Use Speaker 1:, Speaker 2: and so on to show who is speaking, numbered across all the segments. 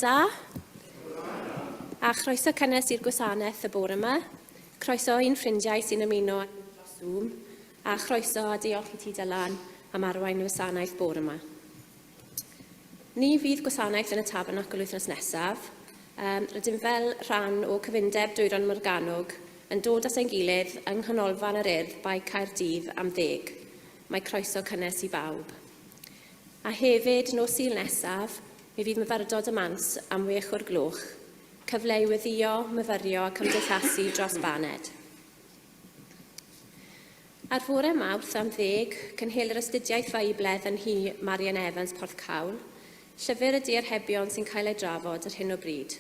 Speaker 1: da. A chroeso cynnes i'r gwasanaeth y bore yma. Croeso i'n ffrindiau sy'n ymuno â ni dros Zoom. A chroeso a diolch i ti Dylan am arwain y wasanaeth bore yma. Ni fydd gwasanaeth yn y Tabernacl wythnos nesaf. Rydym fel rhan o Cyfundeb Dwyrain Morgannwg yn dod at ein gilydd yng Nghanolfan yr Urdd Bae Caerdydd am ddeg. Mae croeso cynnes i bawb. A hefyd, nos Sul nesaf, mi fydd myfyrdod y Mans am wech o'r gloch. Cyfle i weddïo, myfyrio a cymdeithasu dros baned. Ar fore Mawrth am ddeg, cynhelir astudiaeth Feibledd yn nhŷ Marian Evans, Porthcawl, llyfr y diarhebion sy'n cael ei drafod ar hyn o bryd.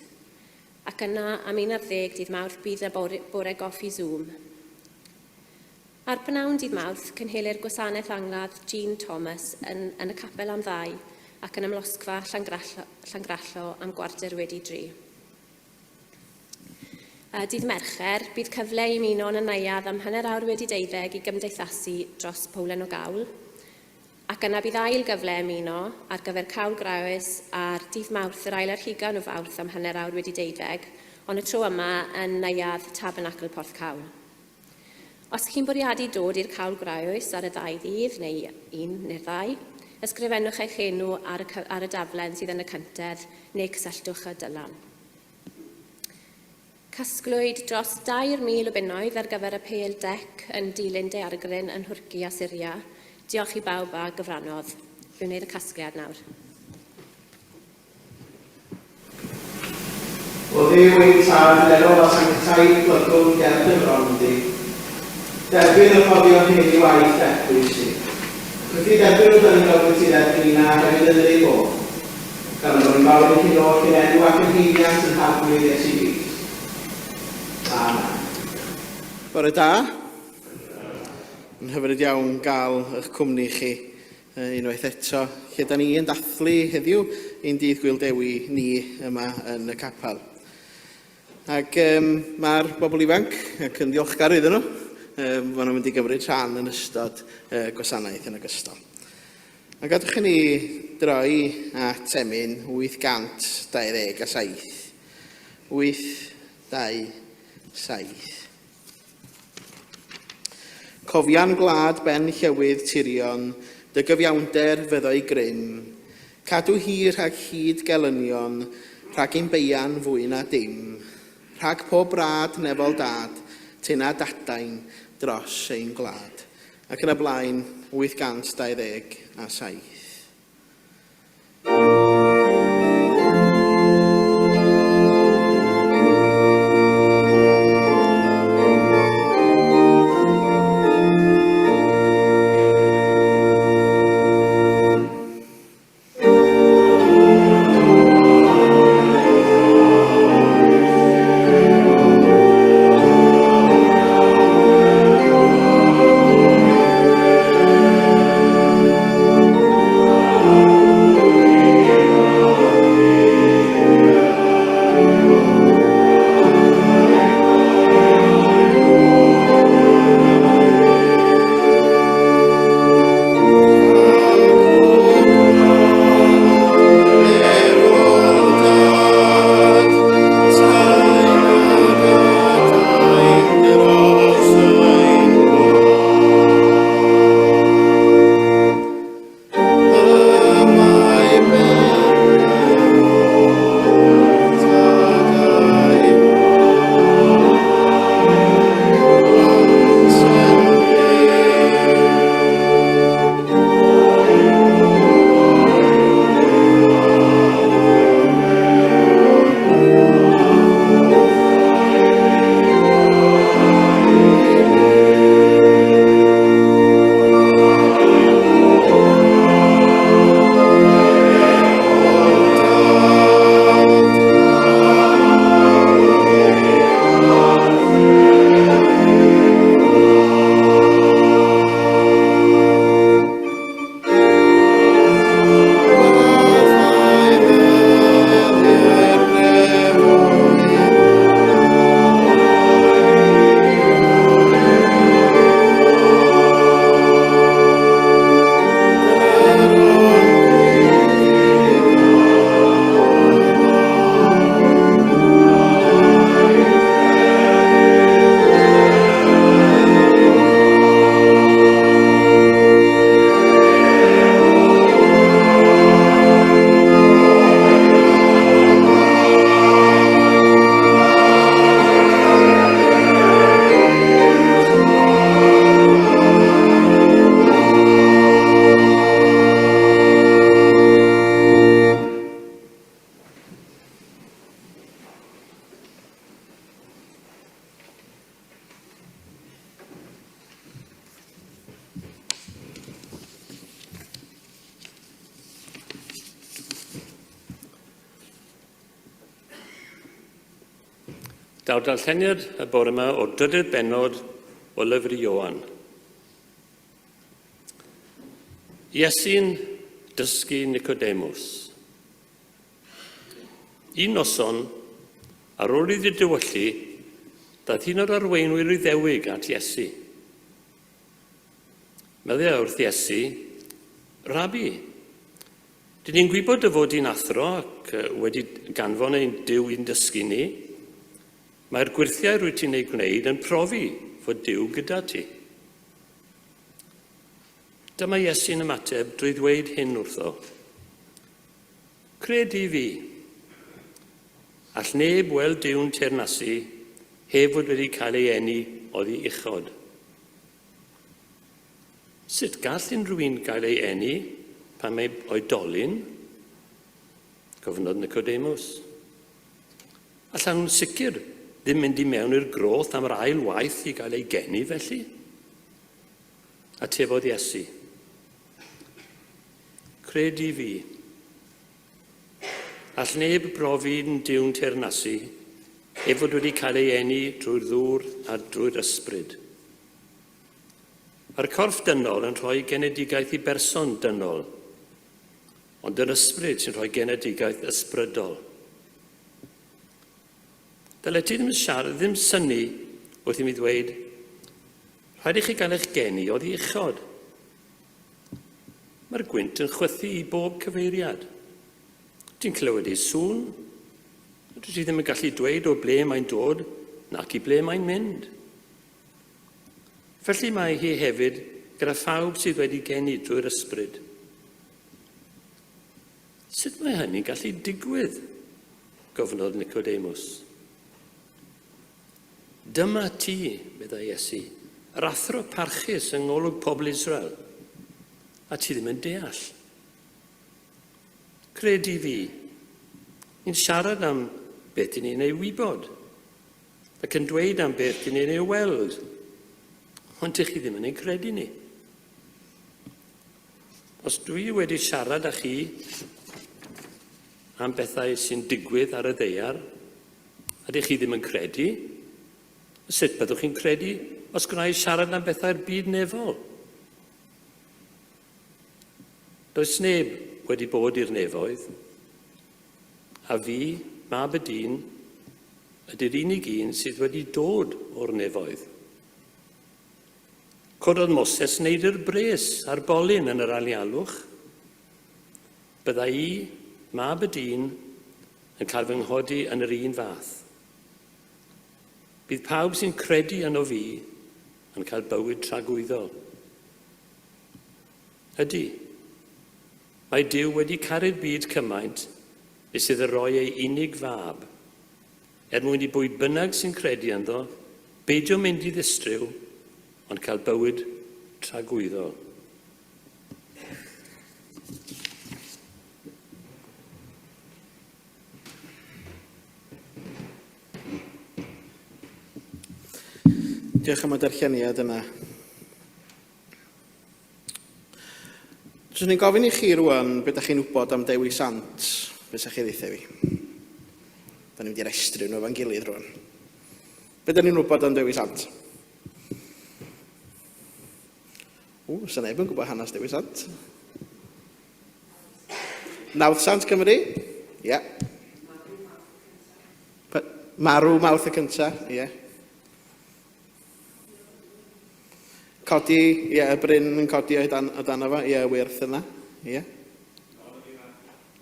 Speaker 1: Ac yna, am un ar ddeg dydd Mawrth, bydd y bore goffi Zoom. Ar bnawn dydd Mawrth, cynhelir gwasanaeth angladd Jean Thomas yn, yn y capel am ddau ac yn ymlosgfa Llangrallo, Llangrallo am gwarter wedi dri. Dydd Mercher, bydd cyfle i ymuno yn y neuadd am hanner awr wedi deuddeg i gymdeithasu dros powlen o gawl. Ac yna bydd ail gyfle ymuno ar gyfer cawl graeus ar dydd Mawrth yr ail ar hugain o Fawrth am hanner awr wedi deuddeg, ond y tro yma yn neuadd Tabernacl Porthcawl. Os chi'n bwriadu dod i'r cawl gwraiwys ar y ddau ddydd, neu un neu'r ddau, ysgrifennwch eich enw ar y, ar y daflen sydd yn y cyntedd neu cysylltwch â Dylan. Casglwyd dros 2,000 o bunnoedd ar gyfer apêl dec yn dilyn daeargryn yn Nhwrci a Syria. Diolch i bawb a gyfrannodd. Fe wneir y casgliad nawr.
Speaker 2: O Dduw ein Tad, nerol a sanctaidd blygwn ger dy fron di. Derbyn y rhoddion hyn i waith d'eglwys di. Ac wrth i dderbyn nhw dynnu fel rwyt ti'n derbyn ni na hefyd yn yr un modd. Gan y bod ni'n fawr i hyn oll yn enw ac yn haeddiant yn Harglwydd Iesu Grist. Amen.
Speaker 3: Bore da. Yn hyfryd iawn gael eich cwmni chi Unwaith eto, lle da ni yn dathlu heddiw ein dydd Gwyl Dewi ni yma yn y capel. Ac um, mae'r bobl ifanc ac yn ddiolchgar iddyn nhw, um, maen nhw'n mynd i gymryd rhan yn ystod uh, gwasanaeth yn ogystal. A gadwch i ni droi at emyn 827. 827. Cofian gwlad ben llewydd tirion, dy gyfiawnder fyddo'i grym. Cadw hi rhag hud gelynion, rhag ein beian fwy na dim. Rhag pob brad nefol dad, tynna dadain dros ein gwlad. Ac yn y blaen, 827.
Speaker 4: Daw'r darlleniad y bore yma o'r drydydd bennod o lyfr Ioan. Iesu'n dysgu Nicodemus. Un noson, ar ôl iddi dywyllu, daeth un o'r arweinwyr Iddewig at Iesu. Meddai wrth Iesu, Rabi, dyn ni'n gwybod dy fod di'n athro ac wedi ganfon ein Duw i'n dysgu ni. Mae'r gwyrthiau rwyt ti'n eu gwneud yn profi fod Duw gyda ti. Dyma Iesu'n ymateb drwy ddweud hyn wrtho. Cred i fi. All neb weld Duw'n teyrnasu heb fod wedi cael ei eni oddi uchod. Sut gall unrhyw un gael ei eni pan mae oedolyn? Gofynnodd Nicodemus. Allan nhw'n sicr ddim mynd i mewn i'r groth am yr ail waith i gael ei geni felly? Atebodd Iesu. Cred i fi. All neb brofi'n Duw'n teyrnasu ef fod wedi cael ei eni drwy'r ddŵr a drwy'r ysbryd. Mae'r corff dynol yn rhoi genedigaeth i berson dynol, ond yr ysbryd sy'n rhoi genedigaeth ysbrydol. Dyle ti ddim siarad, ddim synnu wrth i mi ddweud, rhaid i chi gael eich geni oddi uchod. Mae'r gwynt yn chwythu i bob cyfeiriad. Ti'n clywed ei sŵn, ond dwi ti ddim yn gallu dweud o ble mae'n dod nac i ble mae'n mynd. Felly mae hi hefyd gyda phawb sydd wedi geni drwy'r ysbryd. Sut mae hynny'n gallu digwydd? gofynnodd Nicodemus. Dyma ti, meddai Iesu, yr athro parchus yng ngolwg pobl Israel, a ti ddim yn deall. Cred i fi, ni'n siarad am beth dyn ni'n ei wybod, ac yn dweud am beth dyn ni'n ei weld, ond dych chi ddim yn ei credu ni. Os dwi wedi siarad â chi am bethau sy'n digwydd ar y ddaear, a dych chi ddim yn credu, sut byddwch chi'n credu os gwna i siarad am bethau'r byd nefol? Does neb wedi bod i'r nefoedd, a fi, mab y dyn, ydy'r unig un sydd wedi dod o'r nefoedd. Cododd Moses neidr bres ar bolyn yn yr anialwch. Bydda i, mab y dyn, yn cael fy nghodi yn yr un fath. Bydd pawb sy'n credu yno fi yn cael bywyd tragwyddol. Ydy, mae Duw wedi caru'r byd cymaint nes iddo roi ei unig fab, er mwyn i bwy bynnag sy'n credu ynddo beidio mynd i ddistryw, ond cael bywyd tragwyddol.
Speaker 3: Diolch am y darlleniad yna. Swn i'n gofyn i chi rwan beth ydych chi'n wybod am Dewi Sant, beth sa'ch chi ddeitha fi? Da ni'n mynd i restru nhw efo'n gilydd rwan. Be da ni'n wybod am Dewi Sant? O, sa neb yn gwybod hanes Dewi Sant. Nawddsant Cymru? Ie. Yeah. Marw Mawrth y cynta, ie. Yeah. Codi, ie, yeah, y bryn yn codi o'i dan, o dan efo, ie, yeah, y wyrth yna, ie. Yeah.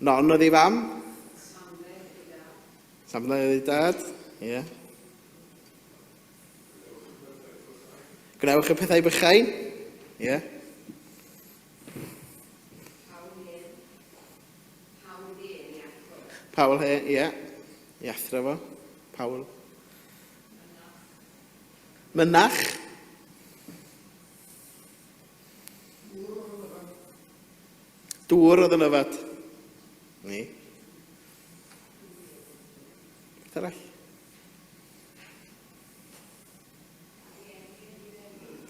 Speaker 3: Non oedd ei fam. Samle oedd ei dad, ie. Yeah. Gwnewch y pethau bychain, ie. Yeah. Paul he, ie. Yeah. I athro fo. Paul. Mynach. Dŵr oedd yn yfad. Ni. Beth arall?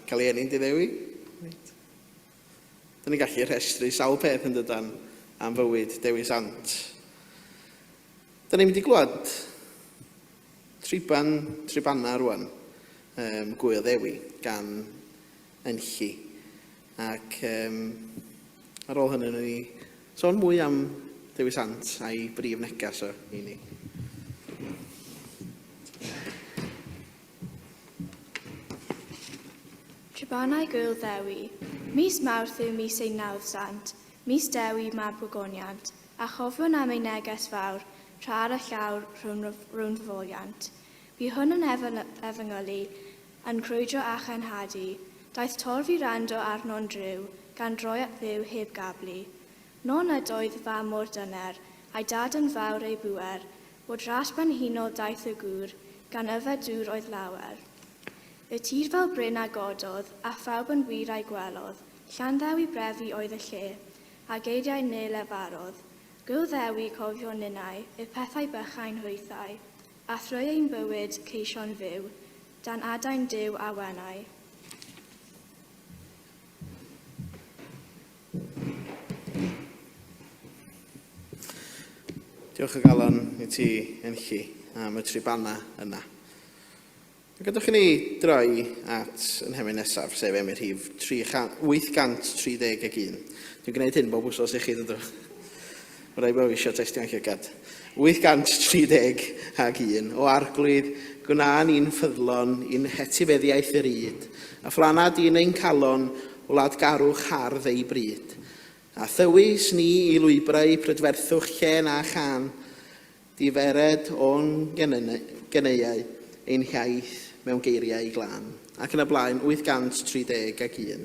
Speaker 3: Cael ei eni'n diddewi. Reit. Dyn ni'n gallu rhestru sawl peth yn dydan am fywyd Dewi Sant. Dyn ni'n mynd i glwad Triban, Tribana rwan, Gŵyl Ddewi gan Enlli. Ac um, ar ôl hynny, wnawn ni sôn mwy am Dewi Sant a'i brif neges o i ni.
Speaker 5: Tribanau Gŵyl Ddewi. Mis Mawrth yw mis ein nawdd sant, mis Dewi mab gogoniant, a chofiwn am ei neges fawr, tra ar y llawr rhwng rownd foliant. Bu hwn yn efengylu, yn crwydro a chenhadu. Daeth torf i wrando arno'n driw, gan droi at Dduw heb gablu. Non ydoedd fam mor dyner, a'i dad yn fawr ei bŵer, Bod ras brenhinol daeth y gŵr, gan yfed dŵr oedd lawer. Y tir fel bryn a gododd, a phawb yn wir a'i gwelodd, Llanddewi Brefi oedd y lle, a geiriau ne lefarodd. Gŵyl Ddewi, cofion ninnau, y pethau bychain hwythau, A thrwy ein bywyd ceisio'n fyw, dan adain Duw a wenau.
Speaker 3: Diolch o galon i ti, Enlli, am y tribana yna. A gadwch i ni droi at yn hemyn nesaf, sef emyn rhif 831. Dwi'n gwneud hyn bob wsos i chi, dydw. Mae rhaid bod eisiau testio'n llygad. 831. O arglwydd, gwna ni'n ffyddlon i'n hetifeddiaeth yr yd, a phlana di'n ein calon wladgarwch hardd ei bryd. A thywys ni i lwybrau prydferthwch lle na chân difered o'n geneuau ein hiaith mewn geiriau glân. Ac yn y blaen, 831.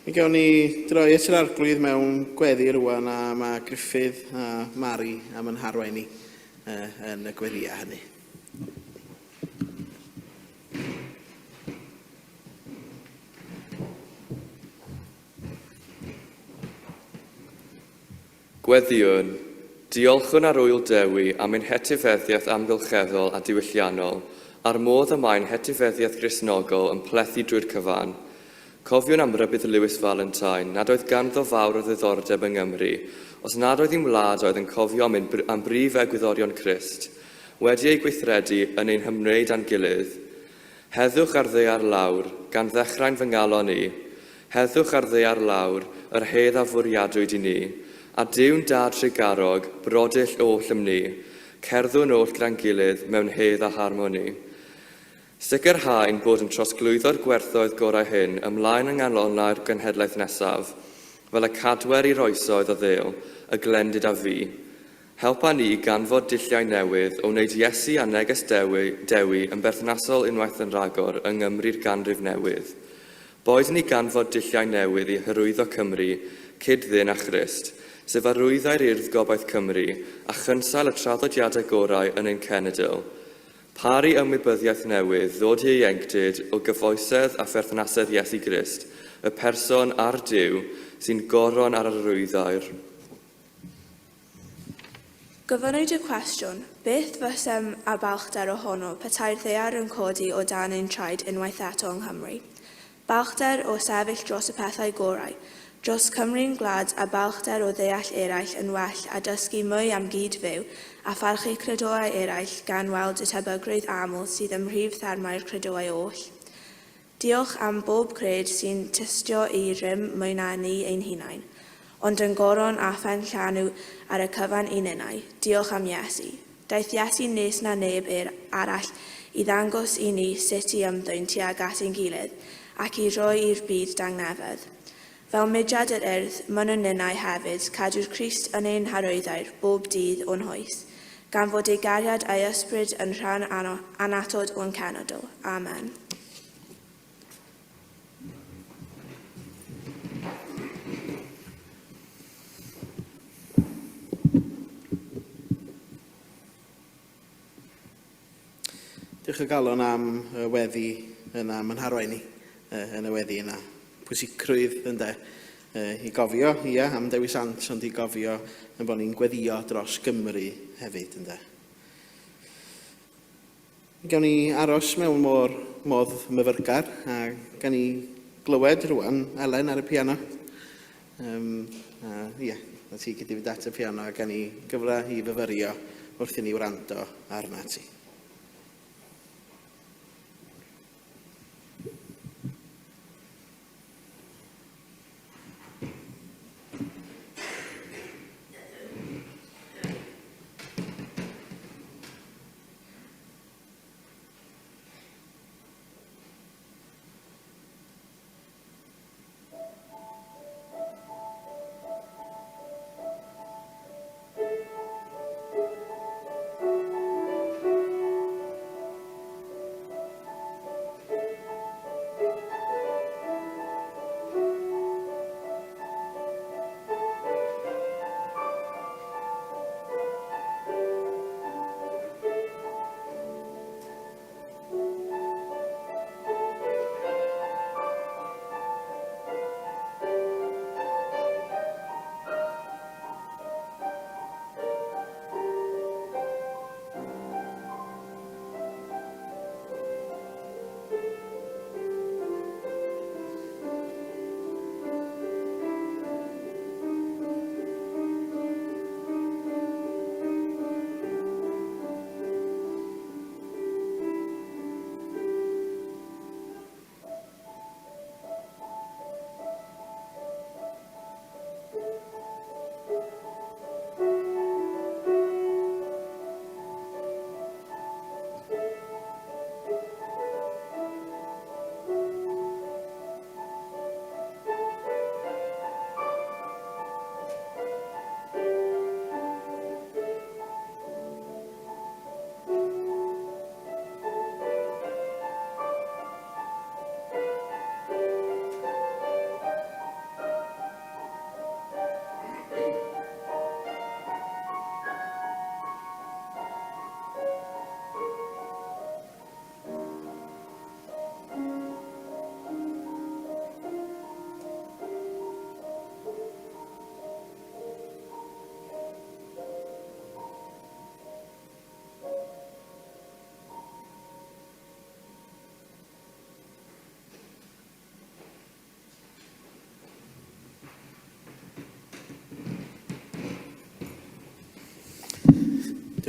Speaker 3: Mi gawn ni droi at yr Arglwydd mewn gweddi rwan a mae Gruffydd a Mari am yn harwain ni yn y gweddïau hynny.
Speaker 6: Gweddïwn. Diolchwn ar Ŵyl Dewi am ein hetifeddiaeth amgylcheddol a diwylliannol, a'r modd y mae'n hetifeddiaeth Gristnogol yn plethu drwy'r cyfan. Cofiwn am rybudd Lewis Valentine nad oedd ganddo fawr o ddiddordeb yng Nghymru, os nad oedd un wlad oedd yn cofio am, ein, am brif egwyddorion Crist, wedi eu gweithredu yn ein hymwneud â'n gilydd. Heddwch ar ddaear lawr, gan ddechrau'n fy ngalon i. Heddwch ar ddaear lawr, yr hedd a fwriadwyd i ni. A Duw'n Dad trugarog, brodyll oll ym ni. Cerddwn oll gyda'n gilydd mewn hedd a harmoni. Sicrha ein bod yn trosglwyddo'r gwerthoedd gorau hyn ymlaen yng nghalonnau'r genhedlaeth nesaf, fel y cadwer i'r oesoedd a ddêl, y glendid a fu. Helpa ni i ganfod dulliau newydd o wneud Iesu a neges Dewi, Dewi yn berthnasol unwaith yn rhagor yng Nghymru'r ganrif newydd. Boed ni ganfod dulliau newydd i hyrwyddo Cymru, cyd-ddyn a Christ, sef arwyddau'r Urdd Gobaith Cymru a chynsail y traddodiadau gorau yn ein cenedl. Paru ymwybyddiaeth newydd ddod i ieuenctid o gyfoesedd a pherthnasedd Iesu Grist, y person a'r Duw sy'n goron ar arwyddau'r.
Speaker 5: Gofynnwyd y cwestiwn, beth fysem â balchder ohono petai'r ddaear yn codi o dan ein traed unwaith eto yng Nghymru? Balchder o sefyll dros y pethau gorau, dros Cymru'n gwlad a balchder o ddeall eraill yn well a dysgu mwy am gyd-fyw a pharchu credoau eraill gan weld y tebygrwydd aml sydd ym mhrif thermau'r credoau oll. Diolch am bob cred sy'n tystio i rym mwy na ni ein hunain, ond yn goron a phen llanw ar y cyfan i ninnau. Diolch am Iesu. Daeth Iesu'n nes na neb er arall i ddangos i ni sut i ymddwyn tuag at ein gilydd ac i roi i'r byd dangnefedd. Fel mudiad yr Urdd, mynnwn ninnau hefyd cadw'r Crist yn ein harwyddair bob dydd o'n hoes, gan fod ei gariad a'i ysbryd yn rhan annatod o'n cenedl. Amen.
Speaker 3: Diolch o galon am y weddi yna, mae'n harwain ni yn y weddi yna. Pwysigrwydd ynde, i gofio, ia, am Dewi Sant, ond i gofio yn bod ni'n gweddio dros Gymru hefyd ynde. Gawn ni aros mewn môr, modd myfyrgar a gawn ni glywed rwan Elen ar y piano. Um, a, ia, na ti gyda fynd at y piano a gawn ni gyfle i fyfyrio wrth i ni wrando arna ti.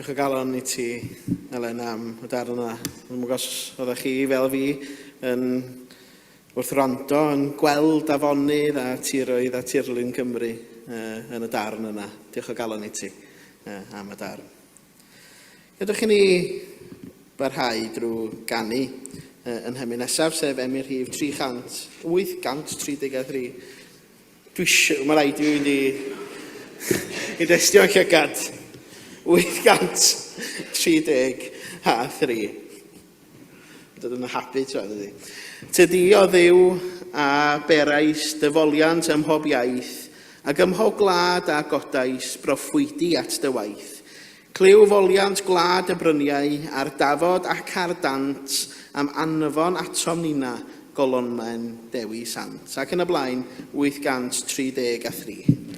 Speaker 3: Diolch o galon i ti, Elen, am y darn yna. Dwi'm yn gwybod os oeddech chi, fel fi, yn wrth wrando yn gweld afonydd a tiroedd a tirlun Cymru uh, yn y darn yna. Diolch o galon i ti uh, am y darn. Gadewch i ni barhau drwy ganu uh, yn hymyn nesaf, sef emyn rhif 300, 833. Dwi eisiau, mae rhaid i fi fynd i, i destio'n llygad. 833. Dod yn habit rwan, ydy. Tydi o ddiw a berais dy foliant ym mhob iaith, ac ym mhob gwlad a godais broffwydi at dy waith. Clyw foliant gwlad y bryniau, ar dafod ac ar dant, am anfon atom ninna, golonmen Dewi Sant. Ac yn y blaen, 833.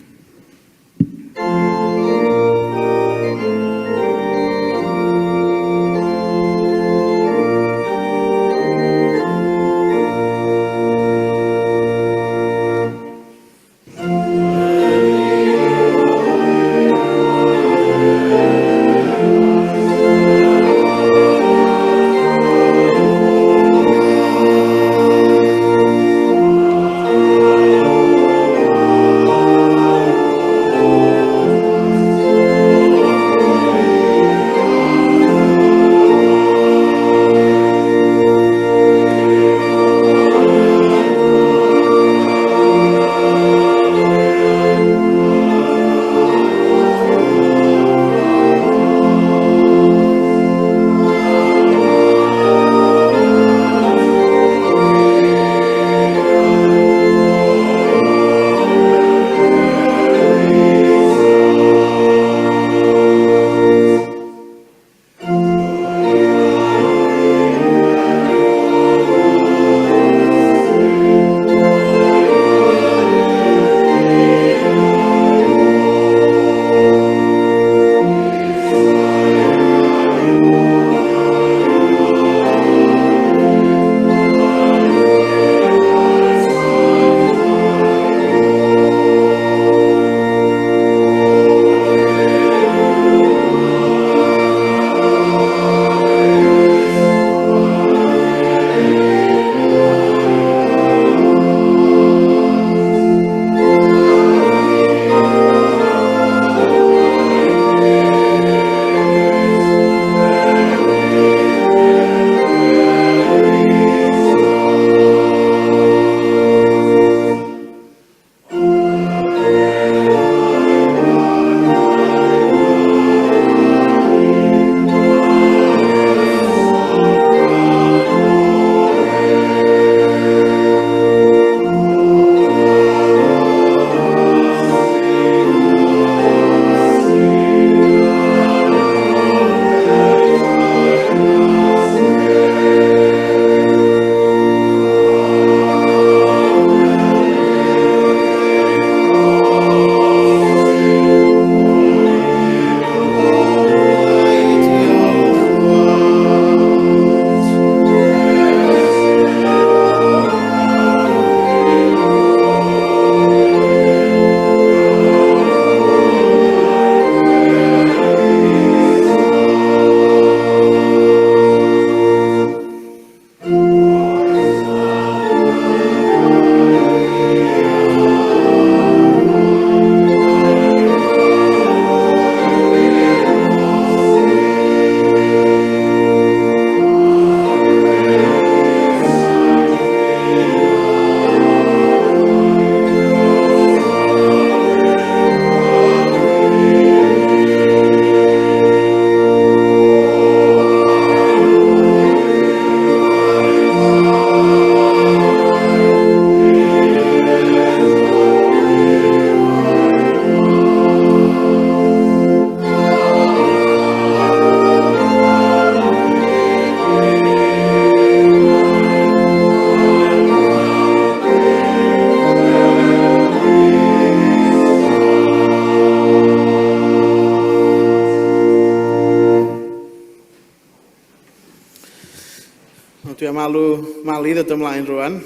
Speaker 3: Wel, dwi am alw Mali ddod ymlaen rwan,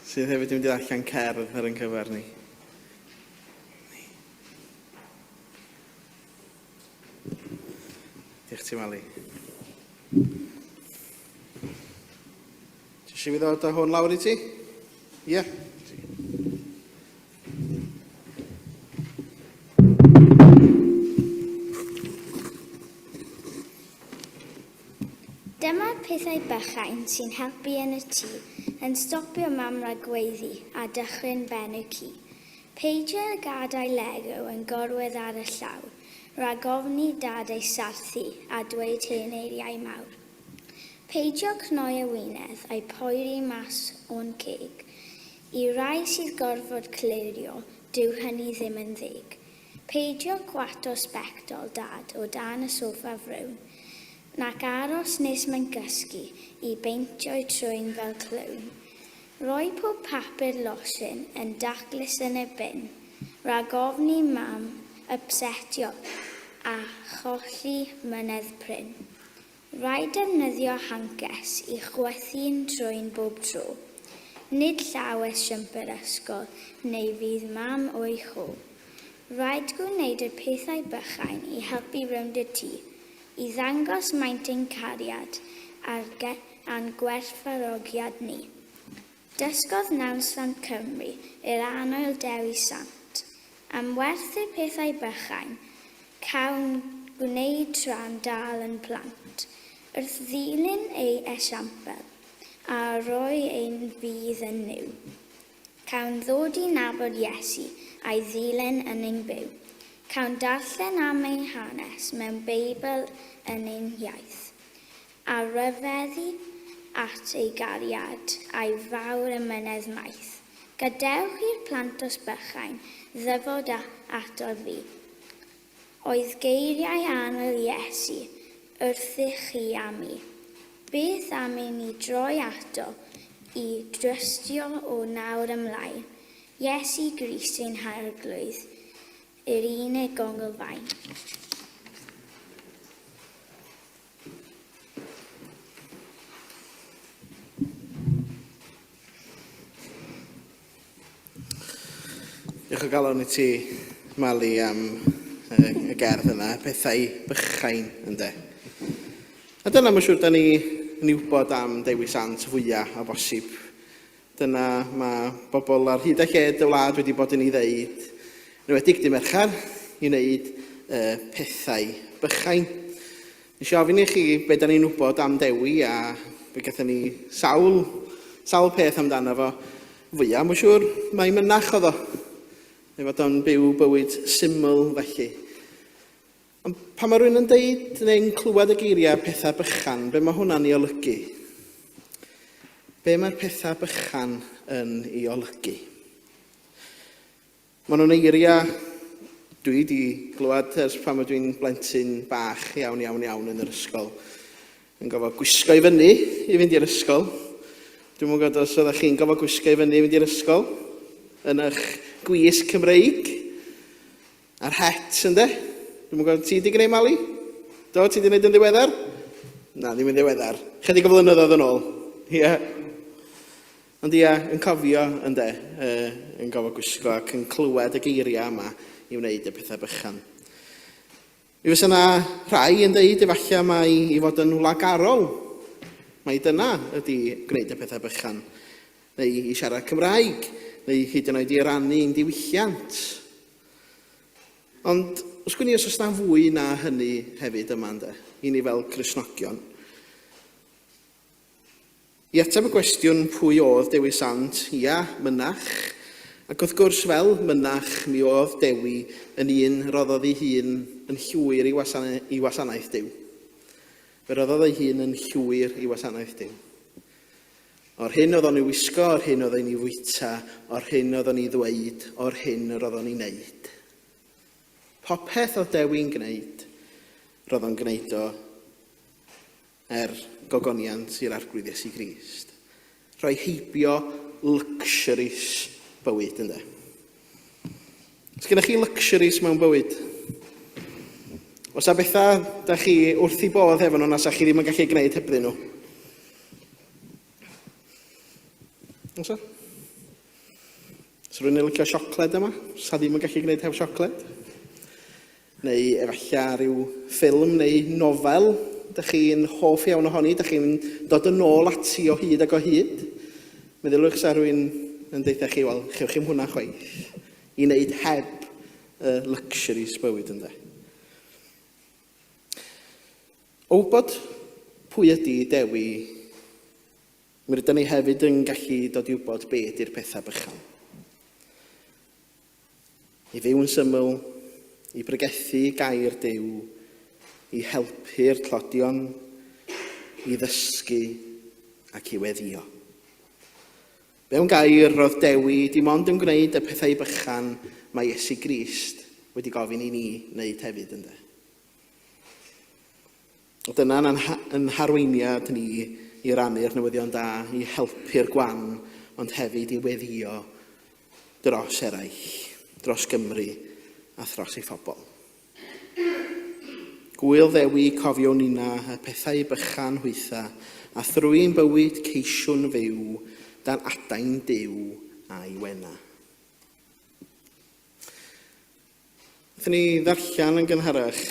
Speaker 3: sydd hefyd yn mynd i ddarllen cerdd ar ein cyfer ni. Diolch ti, Mali. Ti eisiau fi ddod â hwn lawr i ti? Ie. Yeah.
Speaker 7: Dyma'r pethau bychain sy'n helpu yn y tŷ, yn stopio mam rhag gweiddi a dychryn ben y ci. Peidio â gadael Lego yn gorwedd ar y llawr, rhag ofn i dad ei sarthu a dweud hen eiriau mawr. Peidio cnoi y wynedd a'i poeri mas o'n ceg. I rai sydd gorfod clirio, dyw hynny ddim yn ddig. Peidio gwato sbectol dad o dan y soffa frown, nac aros nes mae'n gysgu i beintio'i trwyn fel clown. Rhoi pob papur losin yn daclus yn y bin, rhag ofn i mam ypsetio a cholli mynedd prin. Rhaid defnyddio hances i chwythu'n trwyn bob tro. Nid llawes siwmper ysgol neu fydd mam o'i cho. Rhaid gwneud y pethau bychain i helpu rownd y tŷ, i ddangos maint ein cariad a'r a'n gwerthfawrogiad ni. Dysgodd Nawddsant Cymru i'r annwyl Dewi Sant, am werth y pethau bychain cawn gwneud tra'n dal yn plant, wrth ddilyn ei esiampl, a rhoi ein ffydd yn Nuw. Cawn ddod i nabod Iesu a'i ddilyn yn ein byw. Cawn darllen am ei hanes mewn Beibl yn ein hiaith, a rhyfeddu at ei gariad a'i fawr emynedd maith. Gadewch i'r plantos bychain ddyfod ato fi. Oedd geiriau annwyl Iesu wrthych chi a mi. Beth am i ni droi ato i drystio o nawr ymlaen, Iesu Grist ein Harglwydd, yr unig gonglfaen.
Speaker 3: Diolch o galon i ti, Mali, am y gerdd yna, pethau bychain, ynde. A dyna, mae'n siŵr, da ni yn ei wybod am Dewi Sant fwyaf o bosib. Dyna mae bobl ar hyd a lled y wlad wedi bod yn ei ddeud, yn enwedig dy Mercher, i wneud y pethau bychain. Nes i ofyn i chi be da ni'n wybod am Dewi a fe gathon ni sawl, sawl peth amdano fo. Fwyaf, mae'n siŵr, mai mynach oedd o. Neu fod o'n byw bywyd syml felly. Ond pan mae rhywun yn deud neu'n clywed y geiriau pethau bychan, be mae hwnna'n ei olygu? Be mae'r pethau bychan yn ei olygu? Maen nhw'n eiriau dwi 'di glywed ers pan ydw i'n blentyn bach iawn, iawn, iawn yn yr ysgol. Yn gofod gwisgo i fyny i fynd i'r ysgol. Dwi'm yn gwybod os oeddech chi'n gofod gwisgo i fyny i fynd i'r ysgol yn eich gwisg Cymreig a'r het, ynde? Dwi'm yn gwybod, ti 'di gwneud Mali? Do, ti 'di gwneud yn ddiweddar? Na, ddim yn ddiweddar. Chydig o flynyddoedd yn ôl. Ie. Yeah. Ond ia, yn cofio, ynde, uh, yn gofod gwisgo ac yn clywed y geiriau yma i wneud y pethau bychan. Mi fysa yna rhai yn deud efallai mai i fod yn wlagarol, mai dyna ydy gwneud y pethau bychan, neu i siarad Cymraeg, neu hyd yn oed i rannu ein diwylliant. Ond, os gwni os oes na fwy na hynny hefyd yma, ynde, i ni fel Cristnogion. I ateb y gwestiwn pwy oedd Dewi Sant, ia, mynach. Ac wrth gwrs, fel mynach, mi oedd Dewi yn un roddodd ei hun yn llwyr i, wasana i wasanaeth Duw. Fe roddodd ei hun yn llwyr i wasanaeth Duw. O'r hyn oedd o'n ei wisgo, o'r hyn oedd o'n ei fwyta, o'r hyn oedd o'n ei ddweud, o'r hyn yr oedd o'n ei wneud. Popeth oedd Dewi'n gwneud, roedd o'n gwneud o er gogoniant i'r Arglwydd Iesu Grist. Rhoi heibio luxuries bywyd, ynddo. Os gennych chi luxuries mewn bywyd? Os a bethau da chi wrth i bodd efo nhw na sa chi ddim yn gallu gwneud hebddyn nhw? Oes o? Os rwy'n licio siocled yma? Sa ddim yn gallu gwneud heb siocled? Neu efallai rhyw ffilm neu nofel dych chi'n hoff iawn ohoni, dych chi'n dod yn ôl ati o hyd ac o hyd. Meddyliwch sa rhywun yn deutha chi, wel, chewch chi'm hwnna chwaith, i wneud heb y luxuries bywyd ynde. O wybod pwy ydy Dewi, mi rydyn ni hefyd yn gallu dod i wybod be ydy'r pethau bychan. I fyw'n syml, i bregethu gair Duw, i helpu'r tlodion, i ddysgu ac i weddïo. Mewn gair, roedd Dewi dim ond yn gwneud y pethau bychan mae Iesu Grist wedi gofyn i ni wneud hefyd, ynde? Dyna'n yn harweiniad ni i rannu'r newyddion da, i helpu'r gwan, ond hefyd i weddïo dros eraill, dros Gymru a thros ei phobl. Gŵyl Ddewi cofiwn nina y pethau bychan hwytha, a thrwy'n bywyd ceisiwn fyw dan adain Duw a'i wena. Wnaethon ni ddarllen yn gynharach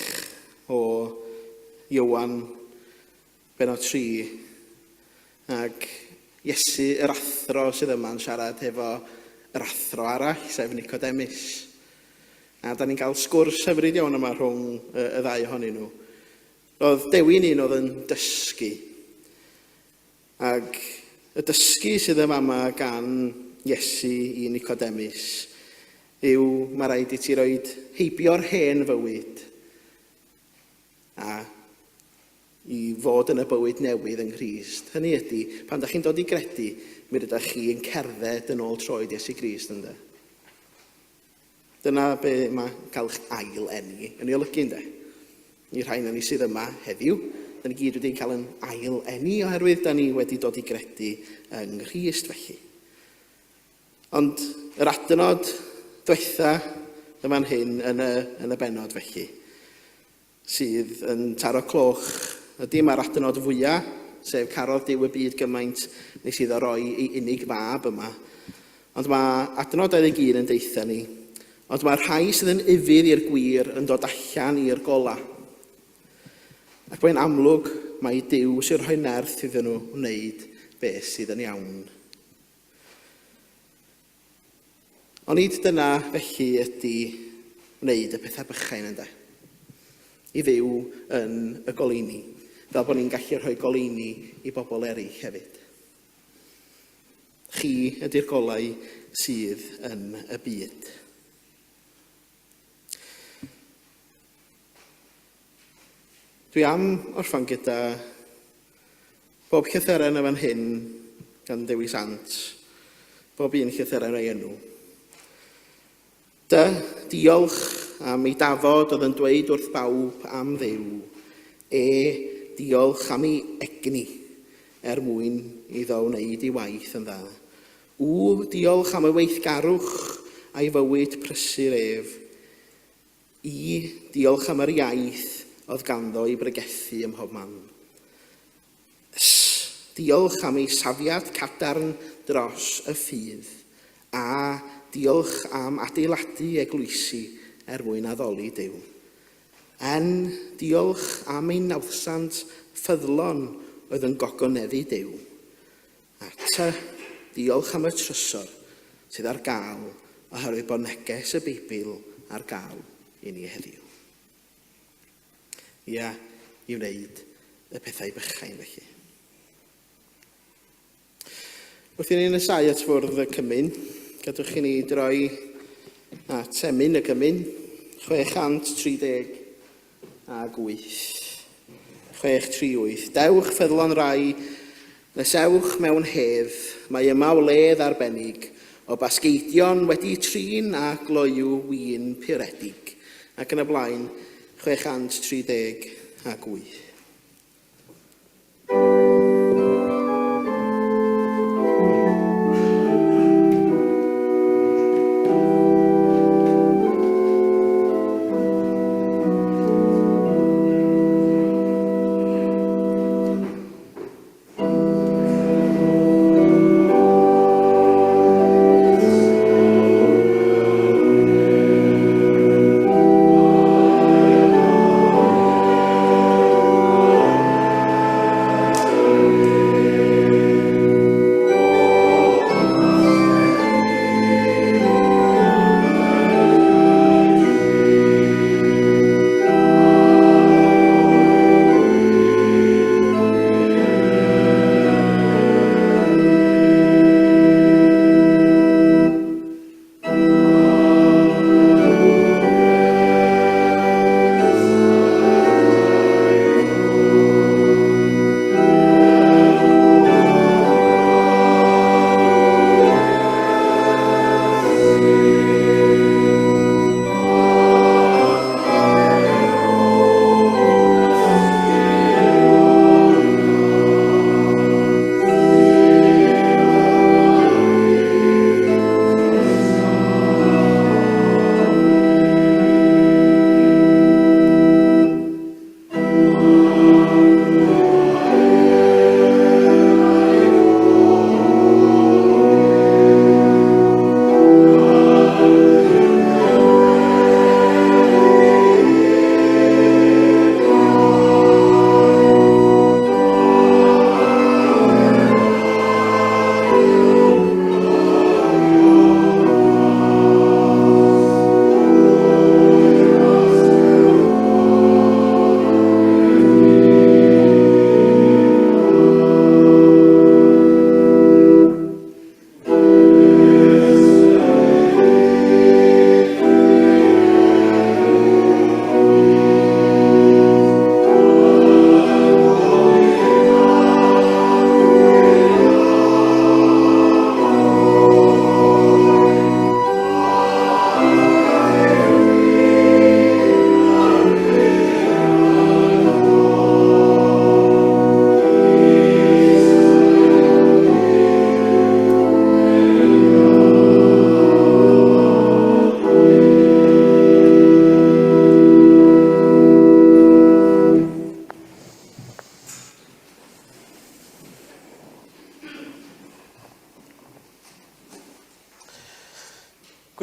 Speaker 3: o Ioan benod 3 ac Iesu yr athro sydd yma'n siarad hefo yr athro arall, sef Nicodemus. A da ni'n cael sgwrs hyfryd iawn yma rhwng y, y ddau ohonyn nhw. Roedd Dewi'n un oedd yn dysgu. Ac y dysgu sydd yn fama gan Iesu i Nicodemus yw mae rhaid i ti roed heibio'r hen fywyd a i fod yn y bywyd newydd yng Nghrist. Hynny ydy, pan da chi'n dod i gredu, mi rydych chi yn cerdded yn ôl troed Iesu Grist, ynde? Dyna be mae cael eich ail eni yn ei olygu, ynde? I rhai na ni sydd yma heddiw, da ni gyd wedi cael yn ail eni oherwydd da ni wedi dod i gredu yng Nghrist felly. Ond yr adnod diwetha yn fan hyn yn y, yn y bennod felly, sydd yn taro cloch ydy mae'r adnod fwya, sef carodd Duw y byd gymaint nes iddo roi ei unig fab yma. Ond mae adnod 21 yn deutha ni, ond mae'r rhai sydd yn ufudd i'r gwir yn dod allan i'r gola. Ac mae'n amlwg mai Duw sy'n rhoi nerth iddyn nhw wneud beth sydd yn iawn. Onid dyna felly ydy wneud y pethau bychain ynde? I fyw yn y goleuni, fel bod ni'n gallu rhoi goleuni i bobl eraill hefyd. Chi ydy'r golau sydd yn y byd. Dwi am orffan gyda bob llythyren yn fan hyn gan Dewi Sant, bob un llythyren o'i enw. Dy, diolch am ei dafod oedd yn dweud wrth bawb am Dduw. E, diolch am ei egni er mwyn iddo wneud ei waith yn dda. U, diolch am ei weithgarwch a'i fywyd prysur ef. I, diolch am yr iaith oedd ganddo i bregethu ym mhob man. S, diolch am ei safiad cadarn dros y ffydd. A, diolch am adeiladu eglwysi er mwyn addoli Duw. N, diolch am ei nawddsant ffyddlon oedd yn gogoneddu Duw. A T, diolch am y trysor sydd ar gael oherwydd bod neges y Beibl ar gael i ni heddiw. Ia, i wneud y pethau bychain felly. Wrth i ni nesau at fwrdd y cymun, gadwch i ni droi at emyn y cymun, 638. 638. Dewch ffyddlon rai, nes ewch mewn hedd, mae yma wledd arbennig o basgeidion wedi trin a gloyw win puredig, ac yn y blaen, 638.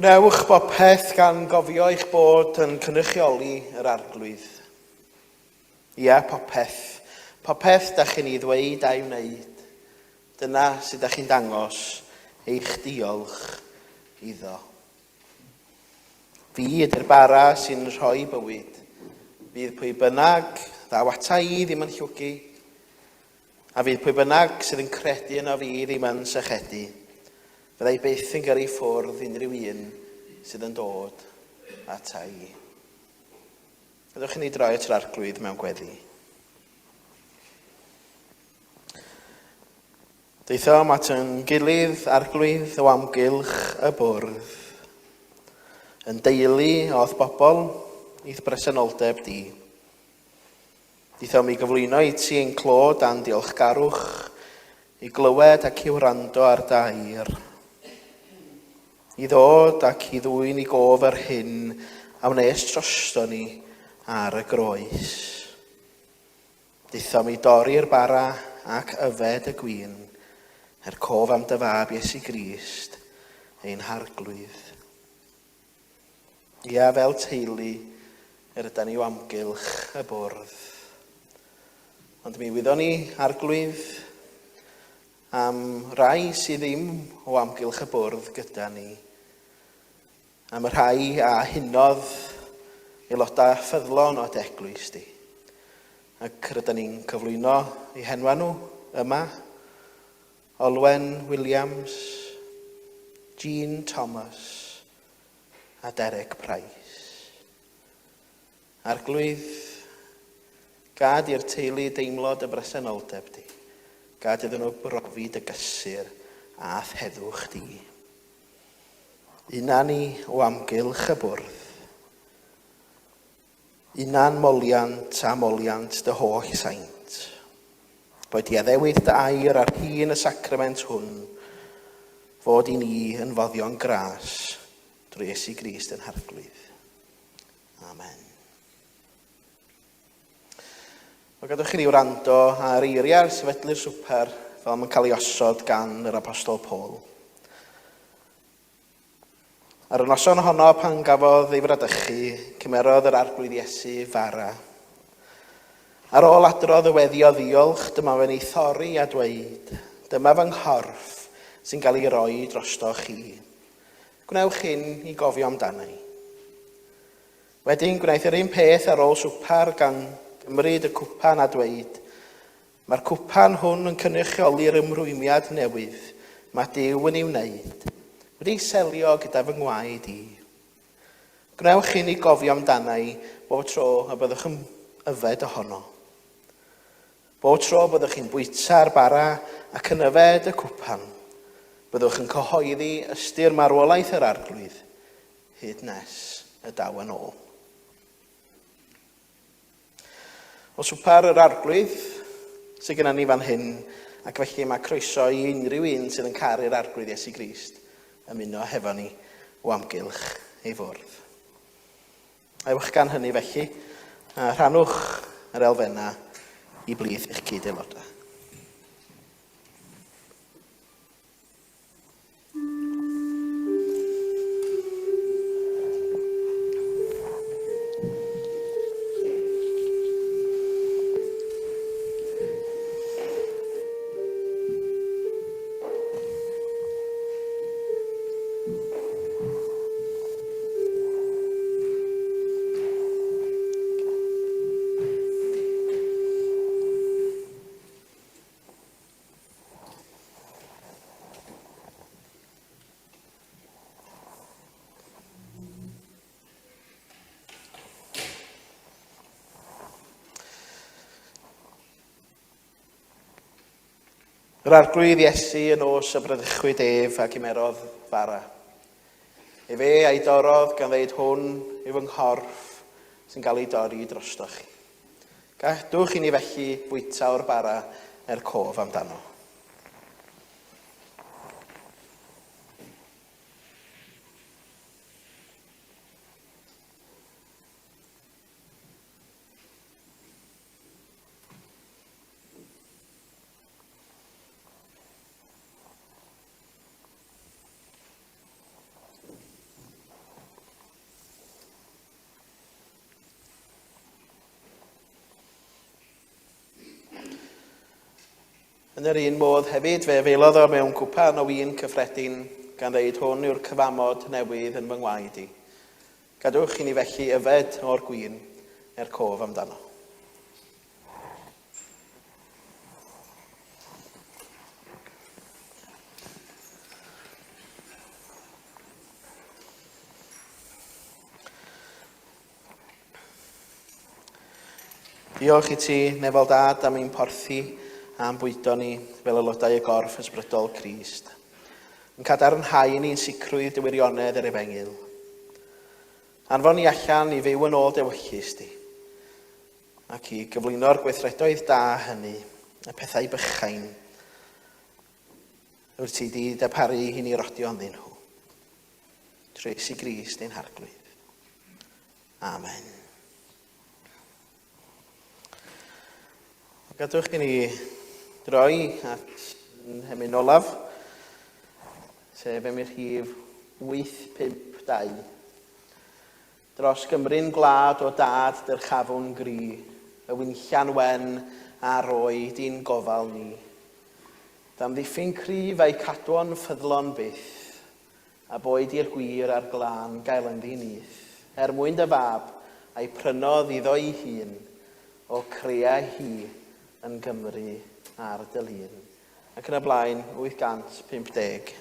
Speaker 3: Gwnewch bopeth gan gofio eich bod yn cynrychioli yr Arglwydd. Ia, popeth. Popeth da chi'n ei ddweud a'i wneud. Dyna sut da chi'n dangos eich diolch iddo. Fi ydy'r bara sy'n rhoi bywyd. Fydd pwy bynnag ddaw ata i ddim yn llwgu, A fydd pwy bynnag sydd yn credu yno fi ddim yn sychedu. Fydda i byth yn gyrru ffwrdd unrhyw un sydd yn dod ata i. Byddwch i ni droi at yr Arglwydd mewn gweddi. Daethom at yn gilydd, Arglwydd, o amgylch y bwrdd, yn deulu o'th bobl i'th bresenoldeb di. Daethom i gyflwyno i ti ein clod a'n diolchgarwch, i glywed ac i wrando ar dy air, i ddod ac i ddwyn i gof yr hyn a wnes drosto ni ar y groes. Daethom i dorri'r bara ac yfed y gwin, er cof am dy fab Iesu Grist, ein Harglwydd. Ia, fel teulu, yr ydan ni o amgylch y bwrdd. Ond mi wyddon ni, Arglwydd, am rai sydd ddim o amgylch y bwrdd gyda ni, am y rhai a hunodd aelodau ffyddlon o dy eglwys di. Ac rydyn ni'n cyflwyno eu henwa nhw yma, Olwen Williams, Jean Thomas a Derek Price. Arglwydd, gad i'r teulu deimlo dy bresenoldeb di. Gad iddyn nhw brofi dy gysur a theddwch di. Una ni o amgylch y bwrdd. Unan moliant a moliant dy holl saint. Boed di addewid dy air ar hun y sacrament hwn, fod i ni yn foddion gras drwy Iesu Grist yn Harglwydd. Amen. Wel, gadwch i ni wrando ar eiriau'r sefydlu'r swper fel mae'n cael ei osod gan yr Apostol Paul. Ar y noson honno pan gafodd ei fradychu, cymerodd yr Arglwydd Iesu fara. Ar ôl adrodd y weddi o ddiolch, dyma fe'n ei thorri a dweud, Dyma fy nghorff sy'n cael ei roi drosto chi. Gwnewch hyn i gofio amdana i. Wedyn gwnaeth yr un peth ar ôl swpar gan gymryd y cwpan a dweud, Mae'r cwpan hwn yn cynrychioli'r ymrwymiad newydd mae Duw yn ei wneud, wedi ei selio gyda fy ngwaed i. Gwnewch i ni gofio amdana i bob tro y byddwch yn yfed ohono. Bob tro byddwch chi'n bwyta'r bara ac yn yfed y cwpan, byddwch yn cyhoeddi ystyr marwolaeth yr Arglwydd hyd nes y daw yn ôl. O swper yr Arglwydd sydd gennym ni fan hyn, ac felly mae croeso i unrhyw un sydd yn caru'r Arglwydd Iesu Grist ymuno hefo ni o amgylch ei fwrdd. Ewch gan hynny felly, a rhannwch yr elfennau i blith eich cyd-aelodau. Yr Arglwydd Iesu y nos y bradychwyd ef a gymerodd fara. Efe a'i dorrodd gan ddeud hwn yw fy nghorff sy'n cael ei dorri drostoch chi. Gadwch i ni felly fwyta o'r bara er cof amdano. Yn yr un modd hefyd, fe afaelodd o mewn cwpan o win cyffredin, gan ddeud hwn yw'r cyfamod newydd yn fy ngwaed i. Gadwch i ni felly yfed o'r gwin er cof amdano. Diolch i ti, Nefol Dad, am ein porthi a'n bwydo ni fel aelodau y gorff ysbrydol Crist. Yn cadarnhau ni'n sicrwydd dy wirionedd yr efengyl. Anfon ni allan i fyw yn ôl dewyllys di, ac i gyflwyno'r gweithredoedd da hynny, y pethau bychain, wyt ti di darparu i ni rodio ynddyn nhw. Trwy Iesu Grist ein Harglwydd. Amen. Gadwch i ni droi at yn hemyn olaf, sef emyn rhif 852. Dros Gymru'n gwlad o dad dyrchafwn gri, y winllian wen a roi di'n gofal ni. D'amddiffyn cryf a'i cadwo'n ffyddlon byth, A boed i'r gwir a'r glân gael ynddi nyth, er mwyn dy fab, a'i prynodd iddo'i hun, o crea hi yn Gymru ar dy lun. Ac yn y blaen, 852.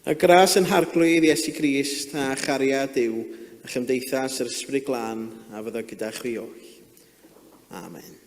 Speaker 3: Y gras yn Harglwydd Iesu Grist a chariad Duw a chymdeithas yr Ysbryd Glân a fyddo gyda chwi oll. Amen.